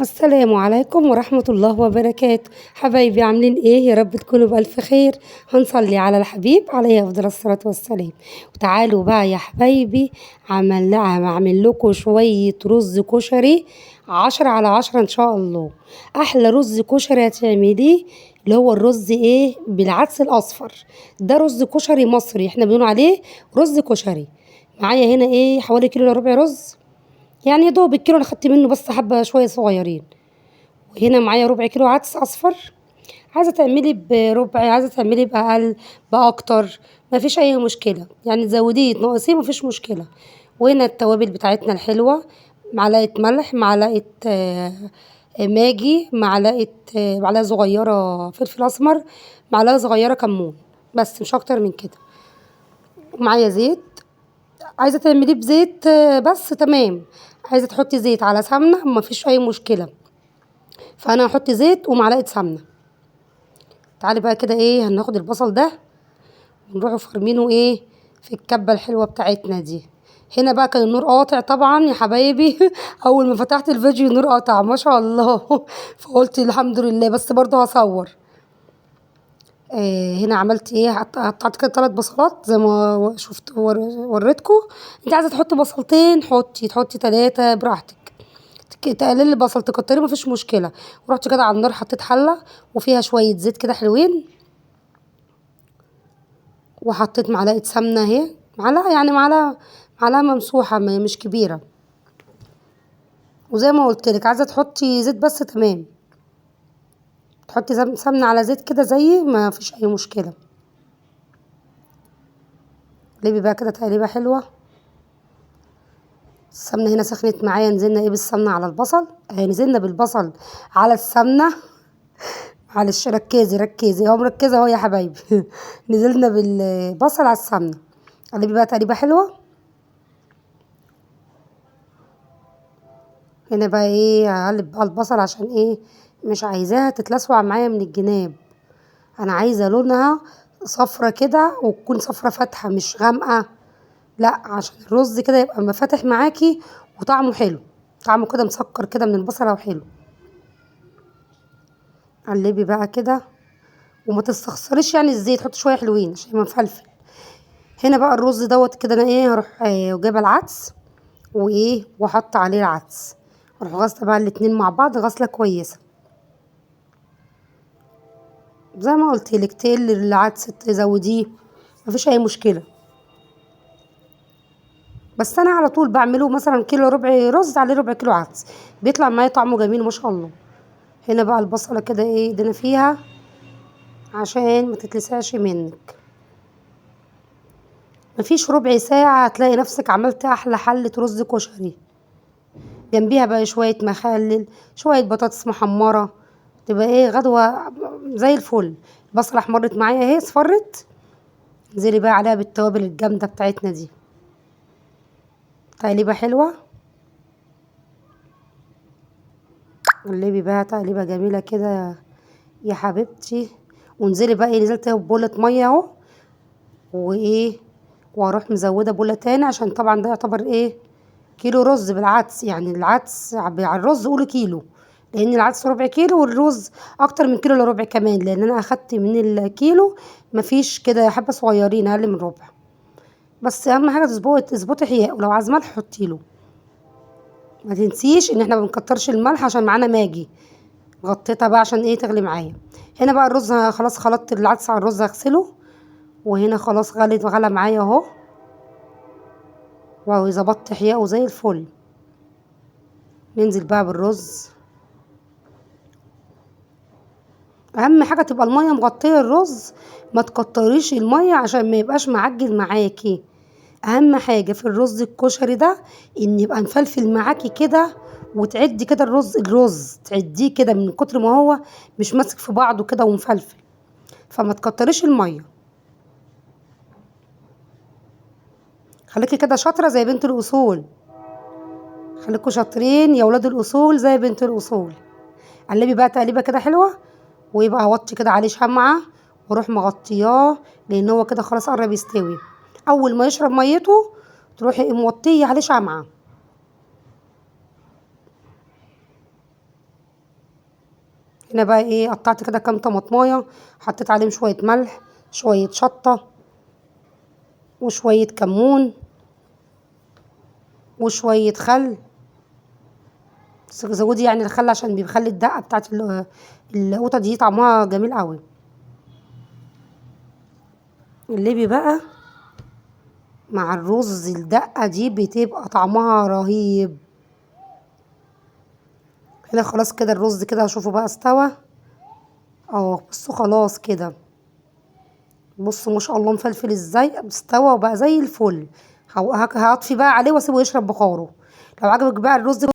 السلام عليكم ورحمة الله وبركاته. حبايبي عاملين ايه؟ يا رب تكونوا بألف خير. هنصلي على الحبيب عليه أفضل الصلاة والسلام. وتعالوا بقى يا حبايبي، هعمل لكم شوية رز كشري 10 على 10 إن شاء الله. أحلى رز كشري هتعمليه اللي هو الرز ايه؟ بالعدس الأصفر. ده رز كشري مصري، احنا بنقول عليه رز كشري. معايا هنا ايه؟ حوالي كيلو الا ربع رز، يعني يا دوب الكيلو انا خدت منه بس حبه شوية صغيرين. وهنا معايا ربع كيلو عدس اصفر. عايزه تعملي بربع، عايزه تعملي باقل باكتر، مفيش اي مشكلة، يعني تزوديه تنقصيه مفيش مشكلة. وهنا التوابل بتاعتنا الحلوة، معلقه ملح، معلقه ماجي، معلقه صغيرة فلفل اسمر، معلقه صغيرة كمون، بس مش اكتر من كده. ومعايا زيت، عايزه تعمليه بزيت بس تمام، عايزه تحطي زيت على سمنه مفيش اي مشكلة. فانا هحط زيت ومعلقة سمنه. تعالي بقى كده ايه، هناخد البصل ده ونروح فرمينه ايه في الكبه الحلوة بتاعتنا دي. هنا بقى كان النور قاطع طبعا يا حبايبي اول ما فتحت الفيديو النور قطع ما شاء الله فقلت الحمد لله، بس برضه هصور. هنا عملت ايه؟ قطعت كده 3 بصلات زي ما شفت وريتكم. انت عايزه تحطي بصلتين حطي، تحطي 3 براحتك، تقللي البصل تكتريه مفيش مشكلة. ورحت كده على النار حطيت حله وفيها شوية زيت كده حلوين، وحطيت معلقه سمنه اهي، معلقه يعني معلقه ممسوحة مش كبيرة. وزي ما قلت لك عايزه تحطي زيت بس تمام، تحطي سمنه على زيت كده زيي ما فيش اي مشكلة. قلبي بقى كده تقليبه حلوة. السمنة هنا سخنت معايا، نزلنا ايه بالسمنه على البصل، نزلنا بالبصل على السمنة. معلش ركزي ركزي، اهو مركزه اهو يا حبايبي نزلنا بالبصل على السمنة. قلبي بقى تقليبه حلوة. هنا بقى ايه، هقلب بقى البصل عشان ايه، مش عايزاها تتلسوع معايا من الجناب، انا عايزه لونها صفرة كده، وتكون صفرة فاتحة مش غامقه، لا عشان الرز كده يبقى مفاتح معاكي وطعمه حلو، طعمه كده مسكر كده من البصله وحلو. قلبي بقى كده وما تستخسريش يعني الزيت، حطي شوية حلوين عشان يبقى مفلفل. هنا بقى الرز دوت كده انا ايه، هروح جايبه العدس وايه واحط عليه العدس، اروح غاسله بقى الاتنين مع بعض غسله كويسة. زي ما قلت لك تقلي العدس تزوديه مفيش اي مشكلة، بس انا على طول بعمله مثلا كيلو ربع رز عليه ربع كيلو عدس، بيطلع معايا طعمه جميل ما شاء الله. هنا بقى البصله كده ايه ايدينا فيها عشان ما تتلسعش منك. مفيش ربع ساعة هتلاقي نفسك عملت احلى حله رز كشري، جنبيها بقى شوية مخلل، شوية بطاطس محمرة، تبقى ايه غدوه زي الفل. البصله احمرت معايا اهي، اصفرت، انزلي بقى عليها بالتوابل الجامدة بتاعتنا دي، تقليبه حلوة. قلبي بقى تقليبه جميلة كده يا حبيبتي. وانزلي بقى ايه، نزلت بوله مية اهو، وايه واروح مزوده بوله تاني، عشان طبعا ده يعتبر ايه كيلو رز بالعدس، يعني العدس على الرز قولي كيلو، لان العدس ربع كيلو والرز اكتر من كيلو الا ربع كمان، لان انا اخدت من الكيلو مفيش كده حبه صغيرين اقل من ربع. بس اهم حاجة تظبطي حياء، ولو عايزه ملح حطي له، ما تنسيش ان احنا ما بنكترش الملح عشان معانا ماجي. غطيتها بقى عشان ايه تغلي معايا. هنا بقى الرز خلاص خلطت العدس على الرز هغسله، وهنا خلاص غلى معايا اهو، وظبطت حياءه زي الفل. ننزل بقى بالرز. اهم حاجة تبقى المية مغطيه الرز، ما تكتريش المية عشان ما يبقاش معجن معاكي. اهم حاجة في الرز الكشري ده ان يبقى مفلفل معاكي كده، وتعدي كده الرز تعديه كده من كتر ما هو مش ماسك في بعضه كده ومفلفل، فما تكتريش المية. خليكي كده شاطرة زي بنت الاصول، خليكوا شاطرين يا ولاد الاصول زي بنت الاصول. قلبي بقى تقليبه كده حلوة، ويبقى اوطي كده عليه شمعة واروح مغطياه، لان هو كده خلاص قرب يستوي. اول ما يشرب ميته تروحي موطيه عليه شمعة. هنا بقى ايه، قطعت كده كام طماطمايه، حطيت عليهم شوية ملح، شوية شطه، وشوية كمون، وشوية خل. بس زودي يعني الخل عشان بيخلي الدقة بتاعت القوطه دي طعمها جميل قوي. الليبي بقى مع الرز الدقة دي بتبقى طعمها رهيب. هنا خلاص كده الرز كده هشوفه بقى استوى. بصوا خلاص كده، بصوا ما شاء الله مفلفل ازاي، استوى وبقى زي الفل. هطفي بقى عليه واسيبه يشرب بخاره. لو عجبك بقى الرز